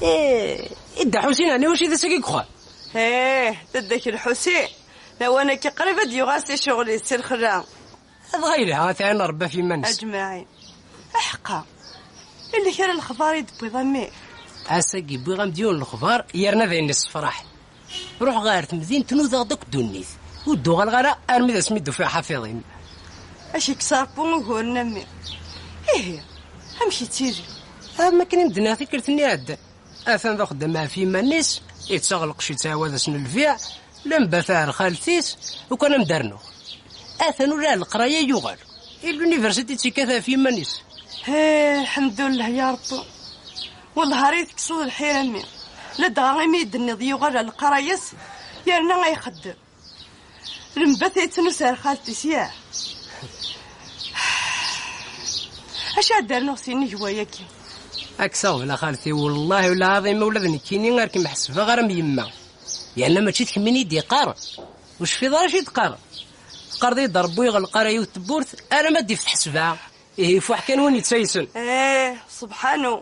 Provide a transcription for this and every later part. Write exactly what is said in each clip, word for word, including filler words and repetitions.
Ih, i Dda Ḥusin, ɛni wacu d ass-agi deg uxxam? Ih, d Dda Lḥusin. Lawan-agi qrib ad d-yuɣal si ccɣel-is, si lxella. Dɣa yelha, ad t-iɛin Ṛebbi ɣef yiman-is. Aǧmaɛin. Aḥeqqa. Yella kra n lexbar i d-tewwiḍ a mmi? Ass-agi wwiɣ-am-d yiwen n lexbar, yerna d ayen yessefraḥen. Ruḥeɣ ɣer temdint, nudaɣ-d akk ddunit. Ur d-uɣaleɣ ara armi d asmi d-ufiɣ Ḥafiḍ-im. Ad k-ikkes Ṛebbi uguren a mmi. Ihi, amek yettili? Am akken i m-d-nniɣ tikkelt-nni iɛeddan. Atan d axeddam ɣef yiman-is, yettaɣ lqecc, yettɛawad-asen lbiɛ, lamba teɛer xalti-s, ukan am d-rnuɣ. Atan ula ar leqraya yuɣal. I l'université yettekkat ɣef yiman-is. Hi, lḥemdullah ya Ṛebbi. Wellah ara yi-tekkseḍ lḥir a mmi. Ladɣa imi i d-tenniḍ yuɣal ar leqraya-s, yerna a ixeddem. Lmbat ay ttnus ar xalti-s, yah. Acu ad d-rnuɣ s inig wayagi? Ad k-saɣben a xalti, wallahi ula ɛaḍima ula d nekkini ar kem-ḥesbeɣ ara am yemma. Yerna mačči d kemmini i d-yeqqar. Ur tecfiḍ ara acu i d-qqar? Teqqareḍ-iyi-d Ṛebbi yeɣleq ara yiwet tewwurt, alamma d-ifteḥ sebɛa. Ihi ifuḥ kan win yettaysen. Eh, subḥanu.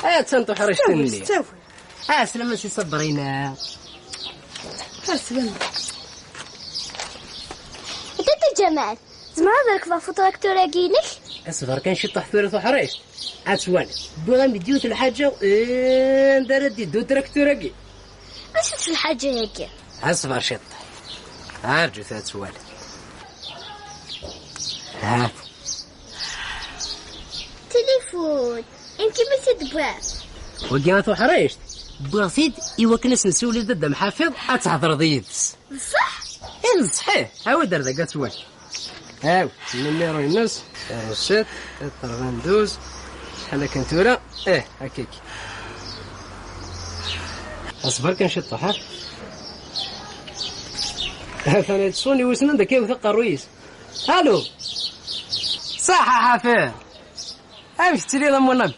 Attan tuḥrict-nni. Ttawil, ttawil. Ah, slama si Sabrina. Ah, slama. Tata Ǧamal, tzemreḍ ad rekbeɣ ɣef utraktur-agi inek? Asber kan ciṭuḥ tura tuḥrict. Ad twaliḍ. Wwiɣ-am-d yiwet lḥaǧa, eh, anda ara d-iddu utraktur-agi. Acu-tt lḥaǧa-agi? Asber ciṭuḥ. Arǧut ad twaliḍ. Hat. Tilifun. Imkimel-t-id wwiɣ. Wagi a tuḥrict, wwiɣ-t-id i wakken ad s-nsiwel i Dda Mḥafiḍ ad thedreḍ yid-s. Bṣeḥ? Eh, d ṣṣeḥ, eh. Awi-d ar dagi ad twaliḍ. Awi, nniru-ines, zéro sept, quatre-vingt-douze, acḥal akken tura? Eh, akkak. Asber kan ciṭuḥ, ha? Atan yettṣuni wissen anda akka yewwet aqerruy-is. Allô? Saḥa Ḥafiḍ! Amek tettiliḍ a mon ami?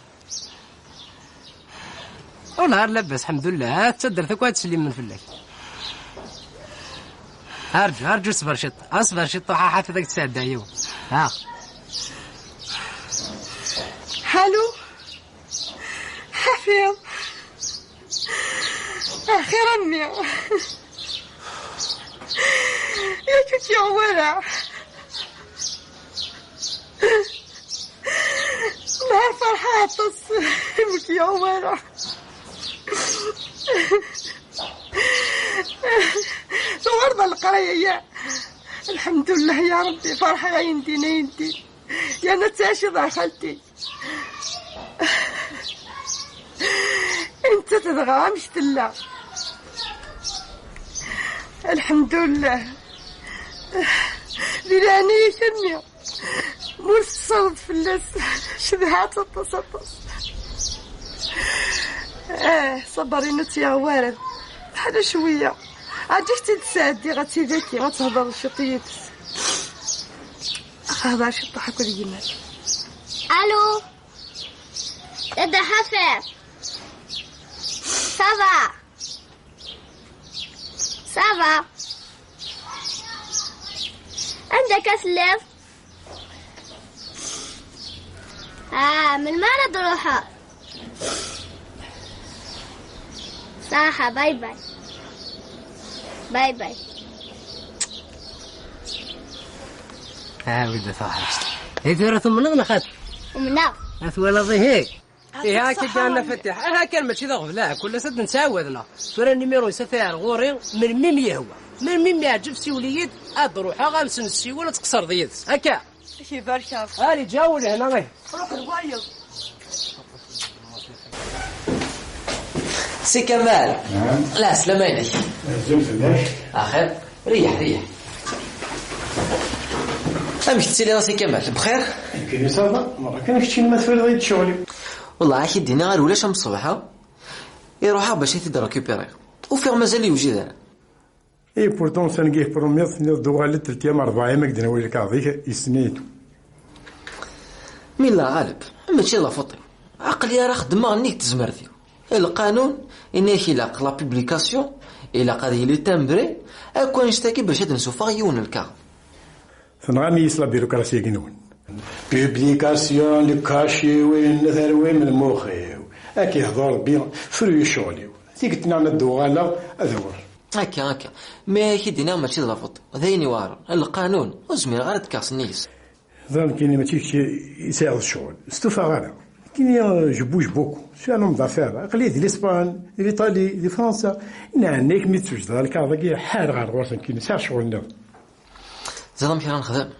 Ula ar labas, ḥemdullah. Ha, d taddart akk ad ttsellimen fell-ak. Arǧu, arǧu, sber ciṭ. Asber ciṭ, ruḥ a Ḥafiḍ ad k-tesɛedda yiwen. Ha. Allô? Ḥafiḍ. Axir a mmi. Yak ur k-yuɣ wara. Nahar ferḥeɣ aṭas, ur k-yuɣ wara. Tuɣaleḍ ɣer leqraya, ya? Lḥemdullah ya Ṛebbi, ferḥeɣ ayen din, ayen din. Yerna tettɛiciḍ ar xalti. Nettat dɣa amek tella? Lḥemdullah. Di leɛnaya-k a mmi, ma ur tettṣareḍ fell-as, cedhaɣ-tt aṭas, aṭas. Ah, Sabrina ur tt-yuɣ wara. Teḥla cwiya. Ɛǧiɣ-tt-id sɛeddiɣ ad tt-id-aki, ad tehder ciṭ yid-s. Ad tehder ciṭuḥ akked gma-s. Allô? Dada Ḥafiḍ. Ça va? Ça va? Anda akka telliḍ? Ah, melmi ara d-ruḥeḍ? Saḥa, bye bye. Bye bye. Ah, wid a taḥrict. Ay tura tumneḍ neɣ xaṭi? Umneɣ. A twalaḍ ihi? Ihi akka kan a Fatiḥ. Aha kan mačči d aɣbel, ah, kul ass ad nettɛawad neɣ. Tura nimiru-is ata ar ɣur-i, melmi mi yehwa. Melmi mi yeɛǧeb siwel-iyi-d, ad ruḥeɣ ad nsen nsiwel ad tqeṣreḍ yid-s. Akka. Ad k-ibarek Ṛebbi. Ali, ǧawel hna, ih. Ruḥ d wayeḍ. Si Kamal. Naɛam. Lɛeslama-inek. Azul fell-ak. Axir. Riyyeḥ, riyyeḥ. Amek tettiliḍ a Si Kamal? Bxir? Nekkini ça va. Merra kan keččini ma turiḍ-iyi-d ccɣel-iw. Wellah, ad k-id-iniɣ ar ulac am ṣṣbeḥ-a. Iruḥ-aɣ bac ad t-id-rekupiriɣ. Ufiɣ mazal yewjid ara. Et pourtant, s-, anga i k-promiḍ, tenniḍ-d uɣal-d teltiyam rebɛiyam, ad k-d-nawi lkaɣeḍ-ik, yessen-iyi-d. Mi la ɣaleb, mačči d la faute-iw. Aql-i ara xeddmeɣ nnig tezmert-iw. Lqanun, yenna-yak ilaq la publication, ilaq ad yili timbré, akk annect-agi bac ad d-nsuffeɣ yiwen n lkaɣeḍ. Tenɣam-iyi s la bureaucratie-agi-nwen. Publication, le cachet, win terwim lmux-iw. Ad k-ihḍu Rebbi, fru ccɣel-iw. Tikkelt nniḍen ad d-uɣaleɣ, ad ur. Akka, akka. Mi ak-id-iniɣ mačči d la faute, d ayen iweɛren. Lqanun, ur zmireɣ ara ad d-kkeɣ s nnig-s. Ẓer nekkini mačči kečč i sɛiɣ ccɣel. Stufaɣ ara. Nekkini, euh, je bouge beaucoup. Je suis un homme d'affaires. Aql-i di l'Espagne, di l'Italie, di Fransa. Neɛni-k mi d-twejdeḍ lkaɣeḍ-agi, ḥareɣ ar ɣur-s nekkini, sɛiɣ ccɣel nniḍen. Ẓer amek ara nexdem.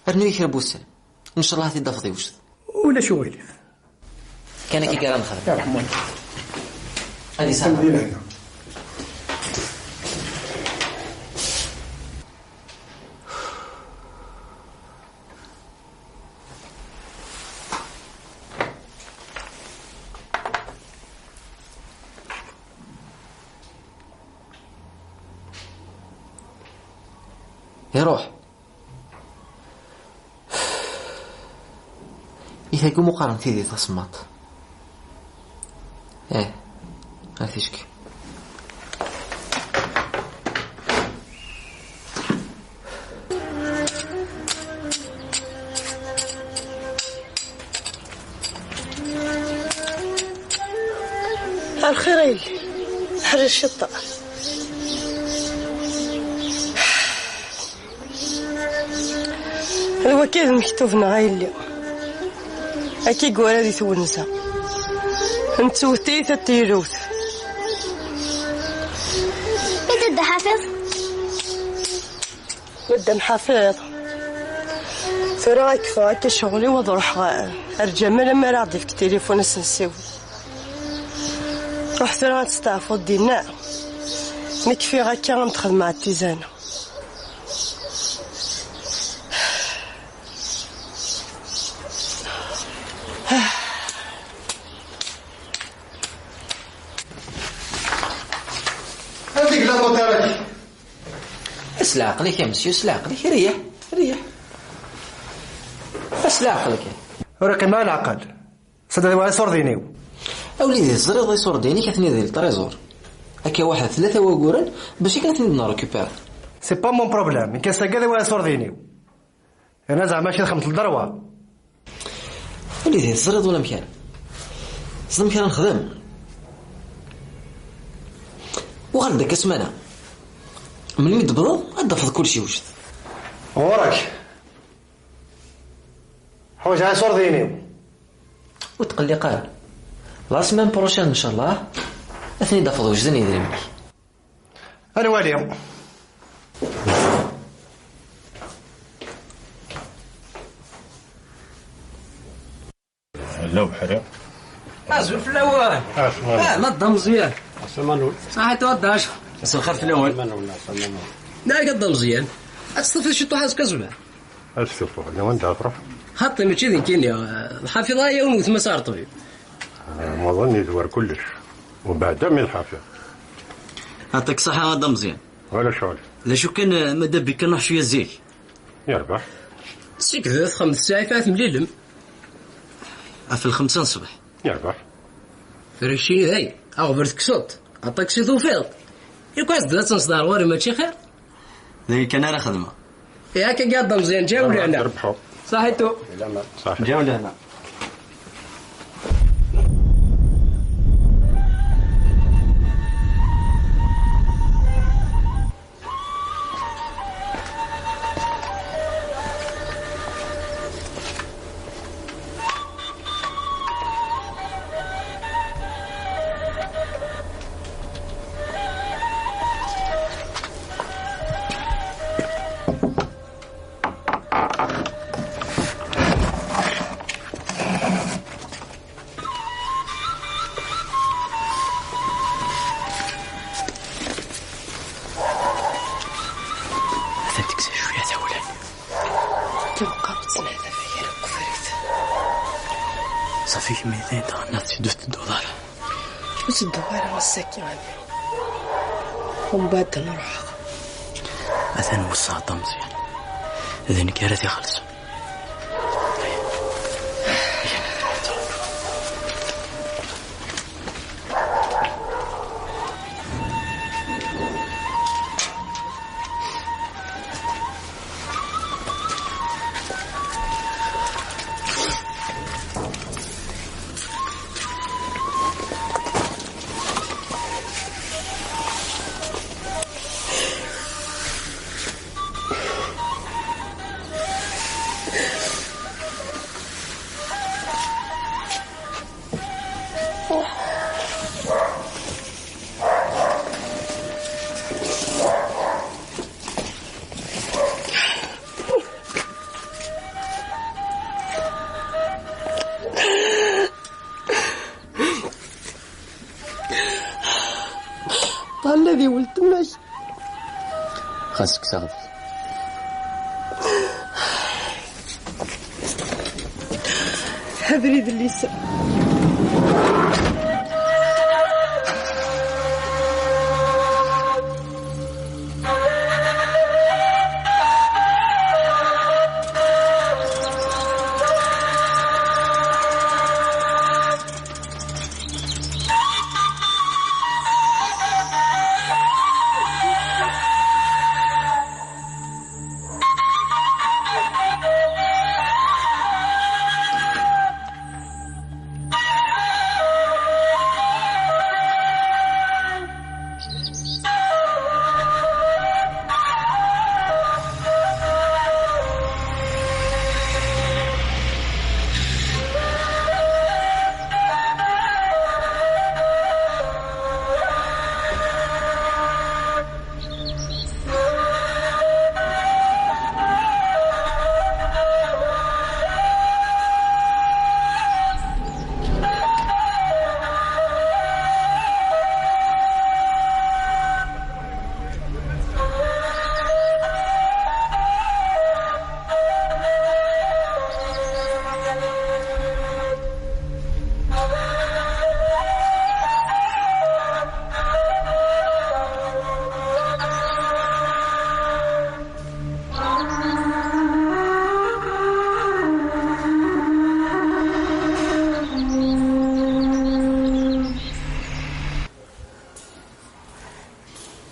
Rnu-yi kra n wussan. Ncallah ad t-id-tafeḍ yewjed. Ulac uɣilif. Kan akka i ara nexdem. Iṛḥem wallah. Ad isahel. Di lehna. Iruḥ. I tagum uqaren tidi tasemmaḍt. Eh, ar ticki. Ar xir a yelli, ḥrec ciṭṭa. D wakka i d mektub-nneɣ a yelli. Akka i yura di twenza. Nettewwet-iyi tiṭ n tayluft. I tedda Ḥafiḍ? Madam Ḥafiḍ, tura ad kfeɣ akka ccɣel-iw, ad ruḥeɣ ar Ǧamal, ammer ad aɣ-d-ifk tilifun ad s-nsiwel. Ruḥ tura ad testeɛfuḍ dinna. Mi kfiɣ akka ad m-d-xedmeɣ ttizana. Amek la motarek? S leɛqel-ik a mesyu, s leɛqel-ik, reyyeḥ, reyyeḥ. S leɛqel kan. Ur iqqim ara leɛqel. Sanda d wa iṣurdiyen-iw? A wlidi, teẓriḍ iṣurdiyen-ik atni di lṭriẓur. Akka waḥed tlata waguren bac akken ad ten-id-nrekupir. C'est pas mon problème, nekk ass-agi d wa iṣurdiyen-iw. Yerna zeɛma ad k-id-xedmeɣ lderwa. A wlidi, teẓriḍ ulamek ara, teẓriḍ amek ara nexdem? Uɣal-d akka ssmana. Melmi d-tebḍeḍ, ad d-tafeḍ kullec yewjed. Ɣur-k. Ḥwaǧeɣ iṣurdiyen-iw. Ur tqelliq ara. La semaine prochaine, ncallah, ad ten-id-tafeḍ wejden yedrimen-ik. Ad nwali. Hello, Ḥriq. Azul fell-awen. Asma. Ah, ma dda Meẓyan. Asma Manul. Saḥit wa ddac. Asma xir fell-awen. Manul, Asma Manul. Nag a dda Meẓyan. Ad testafeḍ ciṭuḥ azekka zzman. Ad stufuɣ, d wanda ad truḥ? Xaṭi, mačči d nekkini. Lḥafiḍ-a yiwen wetma-s ar ṭṭbib. Ah, maḍan yezwar kullec. Ubeɛda mi lḥafiḍ. Aṭik ṣaḥa a dda Meẓyan. Wala ccɣel. D acu kan, ma d abbi kan ruḥ cwiya zik. Yerbeḥ. Ssikdet, xemt ssaɛa ad temlilem. Ɣef lxemsa n ṣṣbeḥ. Yerbeḥ. Tura keččini dayen, aɣbel tekkseḍ-t, aṭaksi tufiḍ-t. Yakk as-d ad tenseḍ ar ɣur-i mačči xir? D ayen kan ara xedmeɣ. Yak akka a dda Meẓyan, ǧaw lehna. Trebḥu. Saḥitu. Saḥit. Ǧaw lehna. Atan teksa cwiya tawla-nni. Akka meqqar ur ttnehda fell-i ara deg ubrid. Ṣafi kemmini dayen tɣennaḍ-tt-id ur tedduḍ ara. Ur tedduɣ ara ass-agi, ɛni? Umbeɛd ad n-ruḥeɣ. Atan wesseɛ a dda Meẓyan. D nekk ara t-ixellṣen. Xas kkseɣ-t. Abrid n liser.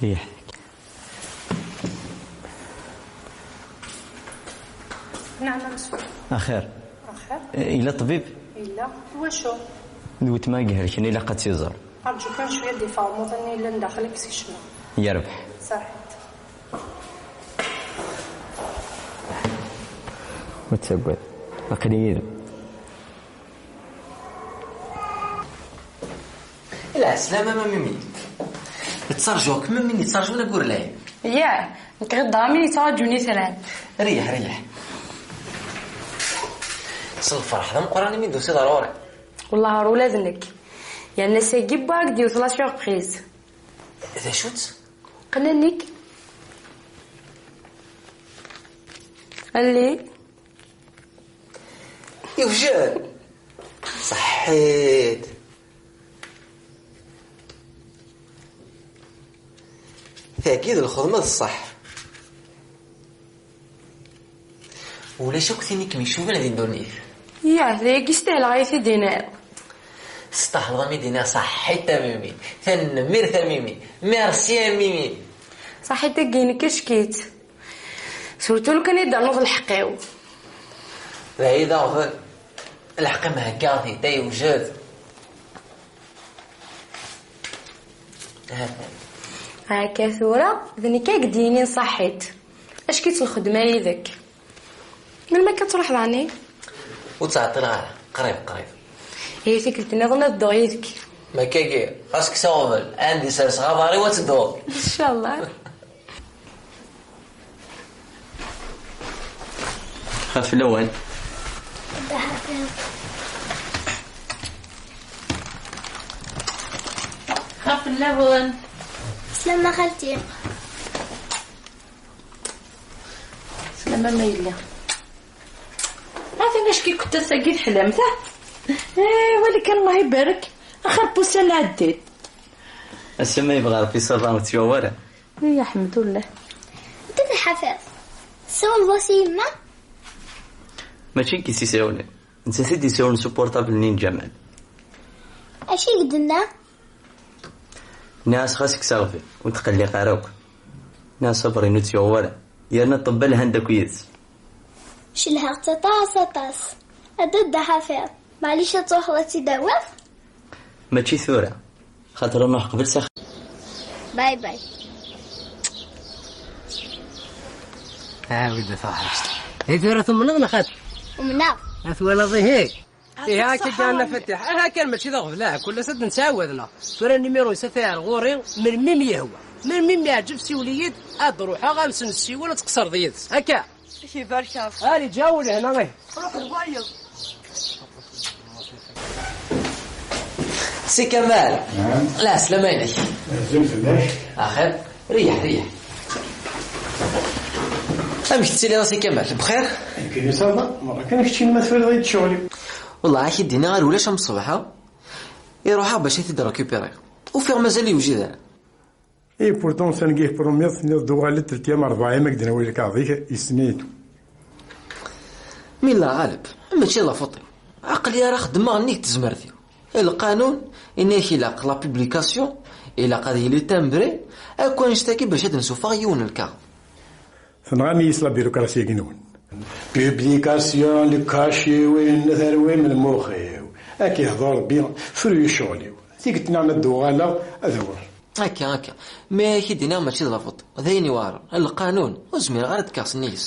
Ih. Neɛma, Mesfur. Axir. Axir? Yella ṭṭbib? Yella. Iwacu? D weltma i ihelken, ilaq ad tt-iẓer. Rǧu kan cwiya, ad d-yeffeɣ umuḍin yellan daxel, ad k-sekcmeɣ. Yerbeḥ. Saḥit. Ur ttaggad. Aql-i yid-m. Lɛeslama, ma Mimi. Ttarǧuɣ-kem am win yettarǧun agurlay. Yah, nekk ɣileɣ am win yettraǧun itran. Reyyeḥ, reyyeḥ. S lferḥ d ameqqran imi d-tusiḍ ɣer ɣur-i. Wellah ɣer ula d nekk. Yerna ass-agi wwiɣ-d yiwet la surprise. D acu-tt? Qqen allen-ik. Allen. Yewjed. Ṣaḥḥit. Tagi d lxedma d ṣṣeḥ. Ulac akk tin i kem-icuban di ddunit. Yah, d ayagi stahleɣ ad yi-t-id-tiniḍ. Testahleḍ a mi d-iniɣ ṣaḥḥit a Mimi. Tanemmirt a Mimi. Merci a Mimi. Ṣaḥḥit, dagi nekk acki-tt. Surtout lukan i d-ternuḍ lḥeqq-iw. D ayen d aɣbel. Lḥeqq-im heggaɣ-t-id, a yewjed. Hatan. Akka tura, d nekk ay k-d-yinin ṣaḥḥit. Acki-tt lxedma yid-k. Melmi akka ad truḥeḍ ɛni? Ur ttɛeṭṭileɣ ara, qrib, qrib. Ihi tikkelt nniḍen ad dduɣ yid-k. Ma akkagi, xas kkes aɣbel, anda i serseɣ aḍar-iw ad tedduḍ. Ncallah. Xaf lawan. Xaf lawan. Slama xalti. Slama ma yella. Atan acki kent ass-agi teḥlamt, ha? Eh, wali kan, Allah ibarek. Axir n wussan iɛeddan. Ass-a ma yebɣa Rebbi ṣṣaba ur ttyaw ara. Ay, aḥemdullah. Anta i tḥafiḍ? Tessawleḍ-as i yemma? Mačči nekk i s-isawlen. Nettat i d-isawlen s uportable-nni n Ǧamal. Acu i k-d-tenna? Nniɣ-as xas kkes aɣbel, ur tqelliq ara akk. Nniɣ-as abeṛ-inu ur tt-yuɣ wara, yerna ṭṭebba lhan-d akk yid-s. Celheɣ-tt aṭas, aṭas. A Dda Ḥafiḍ, maɛlic ad truḥeḍ ad tt-id-tawiḍ? Mačči tura, xaṭer ad nruḥ qbel s axxam. Bye bye. Ɛawed a taɣerst. Ay tura tumneḍ neɣ xaṭer? Umneɣ. A twalaḍ ihi? Ihi akka kan a Fatiḥ, aha kan mačči d aɣbel, aha kul ass ad nettɛawad neɣ. Tura nimiru-is ata ar ɣur-i, melmi m-yehwa, melmi m-yeɛǧeb siwel-iyi-d, ad ruḥeɣ ad nsen nessiwel ad tqeṣreḍ yid-s, akka? Ibarek-ak. Ali, ǧawel hna, ih. Ruḥ d wayeḍ. Si Kamal. Naɛam. Lɛeslama-inek. Azul fell-ak. Axir, reyyeḥ, reyyeḥ. Amek tettiliḍ a Si Kamal? Bxir? Nekkini ça va, merra kan keččini ma tefriḍ-iyi-d ccɣel-iw. Wellah, ad k-id-iniɣ ar ulac am ṣṣbeḥ-a, i ruḥeɣ bac ad t-id-rekupiriɣ. Ufiɣ mazal yewjid ara. Et pourtant, ça ne guère promis, tenniḍ-d uɣal-d teltiyam rebɛayam, ad k-d-nawi lkaɣeḍ-ik, yessen-iyi-d. Mi la ɣaleb, mačči d lafuṭ-iw. Aql-i ara xeddmeɣ nnig tezmert-iw. Lqanun, yenna-k ilaq la publication, ilaq ad yili timbre, akk annect-agi bac ad d-nsuffeɣ yiwen n lkaɣeḍ. Tenɣam-iyi s la bureaucratie-agi-nwen. Publication, lkaci-win, terwim lmux-iw. Ad k-ihḍu Rebbi, fru ccɣel-iw. Tikkelt nniḍen ad d-uɣaleɣ, ad uɣaleɣ. Akka, akka. Mi ara k-id-iniɣ mačči d lafuṭ. D ayen iweɛren. Lqanun, ur zmireɣ ara ad d-kkeɣ s nnig-s.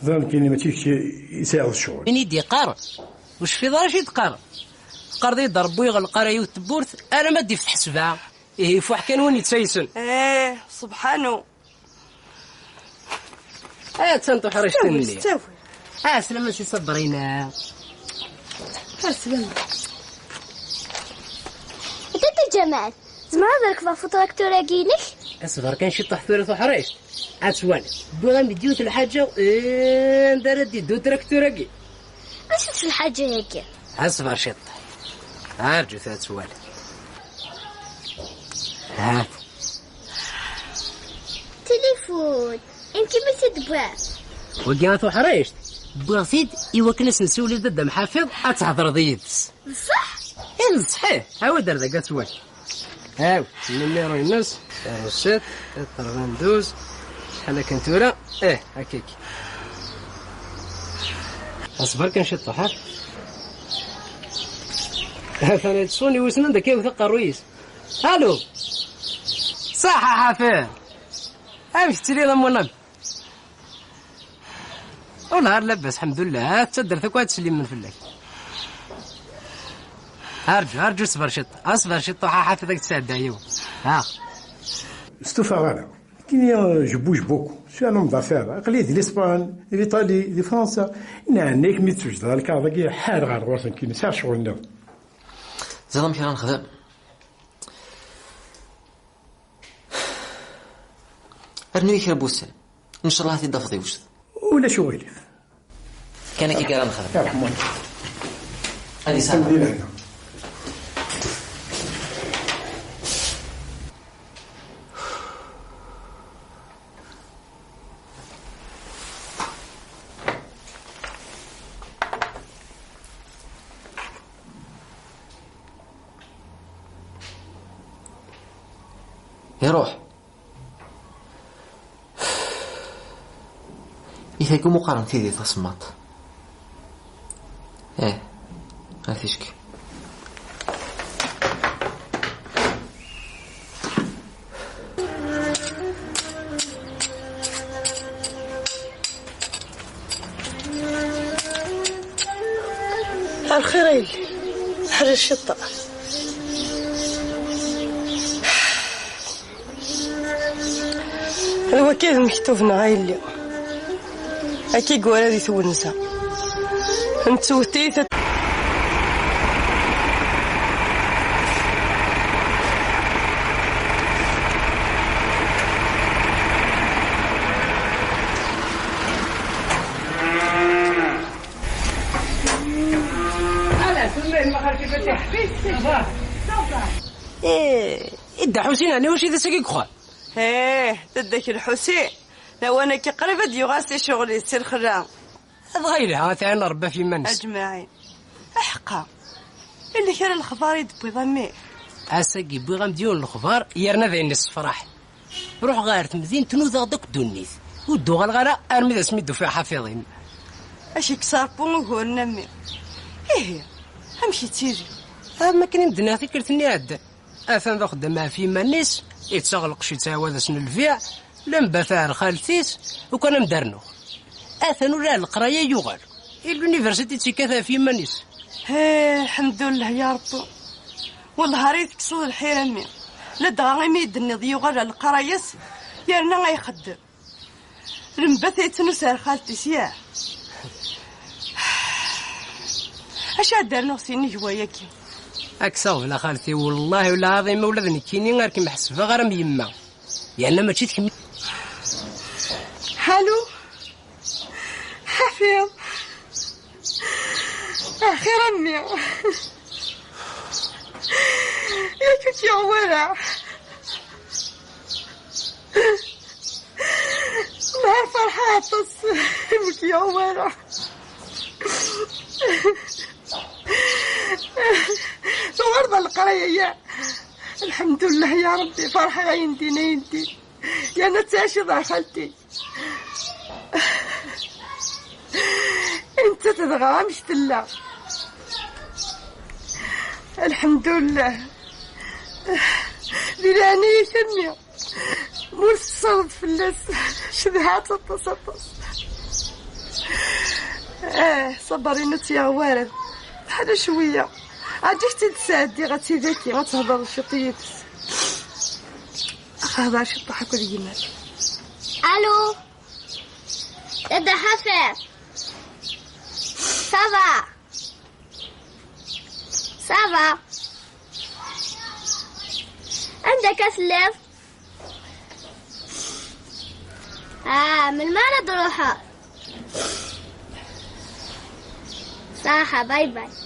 Ẓer nekkini mačči kečč i sɛiɣ ccɣel. Win i d-yeqqar, ur cfiɣ ara acu i d-qqar. Teqqareḍ-iyi-d Rebbi iɣleq ara yiwet tewwurt, arma d-ifteḥ sebɛa. Ihi ifuḥ kan win yettaysen. Eh, subḥanu. Attan tuḥrict-nni. Ttawil, ttawil. Ah, slama si Sabrina. Ah, slama. Tata Ǧamal, zemreɣ ad rekbeɣ ɣef utraktur-agi-inek? Asbeṛ kan ciṭuḥ tura tuḥrict. Ad twaliḍ. Wwiɣ-am-d yiwet lḥaǧa, eh, anda ara d-iddu utraktur-agi. Acu-tt lḥaǧa-agi? Asbeṛ ciṭuḥ. Arǧut ad twaliḍ. Hat. Tilifun. Amek i t-id-tewwiḍ? Wagi a tuḥrict, wwiɣ-t-id i wakken ad s-nsiwel i Dda Mḥafiḍ ad thedreḍ yid-s. D ṣṣeḥ? I d ṣṣeḥ, ih. Awi-d ar dagi ad twaliḍ. Awi, numéro-ines, zéro sept, quatre-vingt-douze, acḥal akken tura? Ih, akka-k. Asbeṛ kan ciṭuḥ, ha? Atan yettṣuni, wissen anda akka yewwet aqerruy-is. Allô? Ṣaḥa Ḥafiḍ! Amek tettiliḍ a mon ami? Wellah ar labas, ḥemdullah. Ha, d taddart akk ad ttsellimen fell-ak. Arǧu, arǧu, ṣber ciṭ. Ṣber ciṭ, ruḥ a Ḥafiḍ ad k-tesɛedda yiwen. Ha. Stufaɣ ara. Kini, euh, je bouge beaucoup. Je suis un homme d'affaires. Aql-i di l'Espagne, di l'Italie, di Fransa. Neɛni-k mi d-twejdeḍ lkaɣeḍ-agi, ḥareɣ ar ɣur-sen kini, sɛiɣ ccɣel nniḍen. Ẓriɣ amek ara nexdem. Rnu-yi kra n wussan. Ncallah ad t-id-tafeḍ yewjed. Ulac uɣilif. Kan akka i ara nexdem. Iṛḥem wallah. Ad isɛa. Di lehna. Iṛuḥ. I tagum uqaren tidi tasemmaḍt. Eh, ar ticki. Ar xir a yelli, ḥrec ciṭṭa. D wakka i d lmektub-nneɣ a yelli. Akka i yura di twenza. Nettewwet-it. Ih, i Dda Ḥusin, ɛni mačči d ass-agi i yexdem? Ih, d Dda Lḥusin. Lawan-agi qrib ad d-yuɣal si ccɣel-is, si lxella. Dɣa yelha, ad t-iɛin Ṛebbi ɣef yiman-is. Aǧmaɛin. Aḥeqqa. Yella kra n lexbar i d-tewwiḍ a mmi? Ass-agi wwiɣ-am-d yiwen n lexbar, yerna d ayen yessefraḥen. Ruḥeɣ ɣer temdint, nudaɣ-d akk ddunit. Ur d-uɣaleɣ ara armi d asmi d-ufiɣ Ḥafiḍ-im. Ad k-ikkes Ṛebbi uguren a mmi. Ihi, amek yettili? Am akken i m-d-nniɣ tikkelt-nni iɛeddan. Atan d axeddam ɣef yiman-is, yettaɣ lqecc, yettɛawad-asen lbiɛ, lembata ar xalti-s, ukan am-d-rnuɣ. Atan ula ar leqraya yuɣal. I l'université yettekkat ɣef yiman-is. Hi, lḥemdullah ya Ṛebbi. Wellah ara yi-tekkseḍ lḥir a mmi. Ladɣa imi i d-tenniḍ yuɣal ar leqraya-s, yerna a ixeddem. Lembata yettnus ar xalti-s, yah. Acu ad d-rnuɣ s inig wayagi? Ad k-saɣben a xalti, wellah ula ɛaḍima ula d nekkini ar kem-ḥesbeɣ ara am yemma. Yerna mačči d kemm. Ḥalu? Axir a mmi. Yak ur k-yuɣ wara. Ma ferḥeɣ aṭas, ur k-yuɣ wara. Tuɣaleḍ ɣer leqraya, ya? Lḥemdullah ya Rebbi, ferḥeɣ ayen din, ayen din. Yerna ad tɛiceḍ a xalti. Nettat dɣa amek tella? Lḥemdullah. Di leɛnaya-k a mmi, ma ur tettṣareḍ fell-as. Cedhaɣ-tt aṭas, aṭas. Ah, ṣaber-inu tt-yaɣ warad. Ḥala cwiya. Ɛǧiɣ-tt-id sɛeddiɣ ad tt-id-aki, ad tehḍeṛ ciṭ yid-s. Ad tehḍeṛ ciṭuḥ akked gma-k. Allô? Dada Ḥafiḍ. Ça va? Ça va. Anda akka telliḍ? Ah, melmi ara d-ruḥeḍ? Ṣaḥa, bye bye.